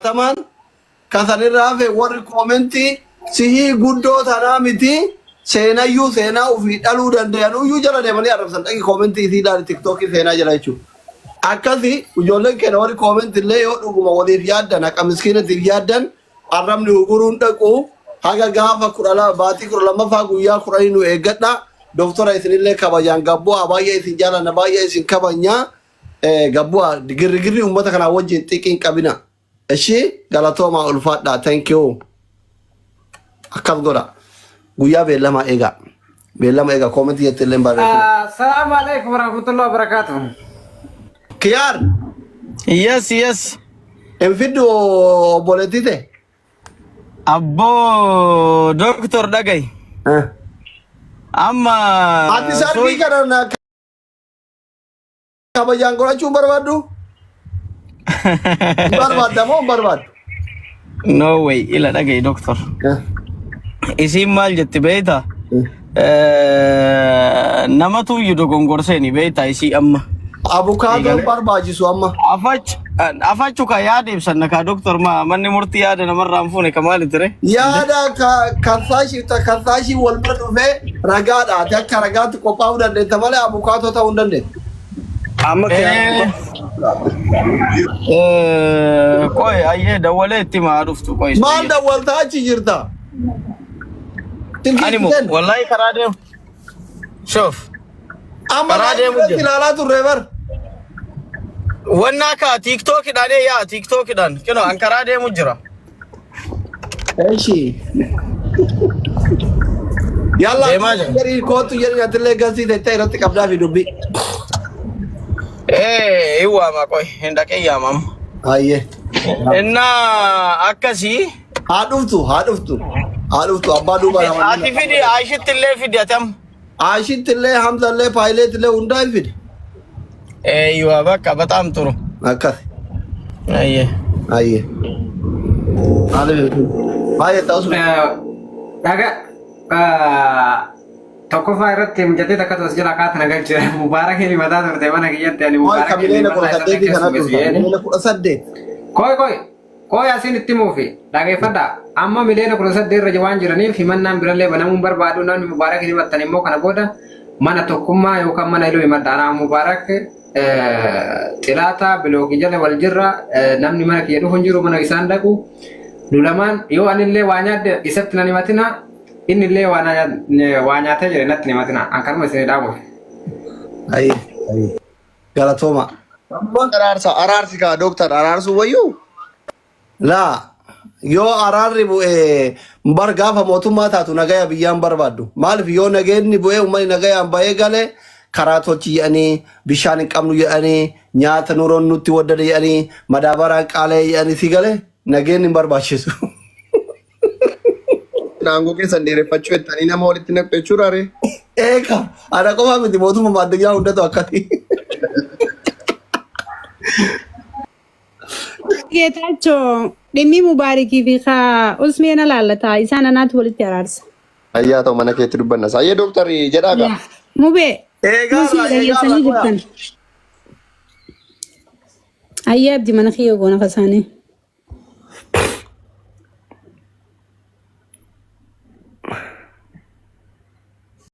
Tamaan kasanirraa hafe warri koomentii sihii guddoo tanaa miti seenayyuu seenaa ofii dhaluu dandayanuyyuu jala deemanii arrabsan dhaqi koomentii isii ilaali tiktookii seenaa jala jechuudha. Akkasi ijoolleen keenya warri koomenti illee yoo dhuguma waliif yaaddan haqa miskiinatiif yaaddan arrabni huguruun dhaqu haga gaafa 12 baatii 12ffaa guyyaa 10 nu eeggadha. Doktora isinillee kabajaan gabbu'aa baay'ee isin jaalanna baay'ee isin kabajna. Gabbu'aa girrigirri uummata kanaa wajjin xiqiin qabina. Ishii galatoomaa ulfaadhaa thank you. Akkas godha. Guyyaa beellamaa eegaa. Beellama eegaa koomentii jetti illee hin barreessina. Assalamu alaikum warahmatullahi wabarakatuh. Kiyaar Yes. hin fiddu obboleettii ta'e. Abboo doctor dhagayi. Amma Ati sarbii kana na kabajaan godhachuu hin barbaaddu? Hin barbaadda moo hin barbaaddu? No way ila dhagayi doctor. Isiin maal jetti beektaa? Namatu iyyuu dogongorseeni beektaa isii amma. Abukaatoon barbaachisu amma. Afach afachu ka yaada ibsanna ka doctor ma manni murtii yaada namarraa hin fuune ka maali ture? Yaada kassaashii kassaashii wal bira dhufee ragaadha. Ati akka ragaatti qophaa'uu dandeetta malee abukaatoo ta'uu hin dandeettu. Amma Qoy ayyee dawwalee itti maa dhuftu qoy. Maal dawwaltaa achi jirta? Silkii Ani itti mu kenni. wallahi karaa deemu. Shoof. Amma Karaa deemu irratti jira. ilaalaa turre bar. Wannaa kaa tiiktookidhaan yaa tiiktookidhaan kino an karaa deemu jira. Eshi. Yalla Deemaa jira. jedhii kootu jedhii atillee galsii tettee irratti qabdaa fi dubbii. Ee hin waama qoy hin dhaqee yaamam. Hayyee. Innaa akkasii. Haa dhuftu haa dhuftu haa dhuftu abbaa duuba nama. Ati fidi Aishitti illee fidi ati amma. Aishitti illee Hamza illee paayileet illee hundaa hin fide. Eeyyuwa bakka bataam turu. Akkas. Ayyee. Ayyee. Maaliif baay'ee ta'us Dhaga tokkoffaa irratti mucattii takka as jala kaata na galche Mubaarak inni mataa turte mana kiyyatti ani Mooy Mubaarak ka inni miliyoona kudha mataa isa saddeetii kana keessumeessu dhufta. jedheen. Miliyoona 18. Koi koi Qooyi asiin itti himuufi dhageeffadhaa. Amma miliyoona 18 irra waan jiraniif himannaan birallee banamuu hin barbaadu. Namni Mubaarak hin himattan immoo kana booda mana tokkummaa yookaan mana iluu himadha. Anaa Mubaarak xilaataa bilookii jala wal jirra. Namni mana kiyya dhufu hin jiru mana isaan dhaqu. Nu lamaan yoo anillee waa nyaadde isatti nan himatina. Inni illee waa nyaatee jire natti hin himatina. An kanuma isinii dhaabuuf. Ayyee. Ayyee. Galatooma. Araarsa araarsi kaa dooktar araarsuu wayyuu. Laa yoo araarri bu'e bar gaafa mootummaa taatu nagaya biyyaan barbaaddu. Maaliif yoo nageenni bu'ee uummanni nagayaan ba'ee gale karaa tolchi jedhanii bishaan hin qabnu jedhanii nyaata nuroon nutti waddade jedhanii madaabaraan qaala'e jedhanii si gale nageenni hin barbaachisu. Aangoo keessan dheereffachuu jettanii nama walitti naqxu jechuudha ree. Eeka ana qofaa miti mootummaa addunyaa hundatu akkati. Geetaachoo dhimmi Mubaarikii fi kaa Usmee na laallata isaan anaatu walitti araarsa. Ayyaa ta'u mana keetti dubbanna. Ayyee dooktarri jedhaa gaa. Mubee Eegaarra Musii eegaarra dhageessanii qoya. jirtan. Ayyee abdi mana kiyya goona kasaanii.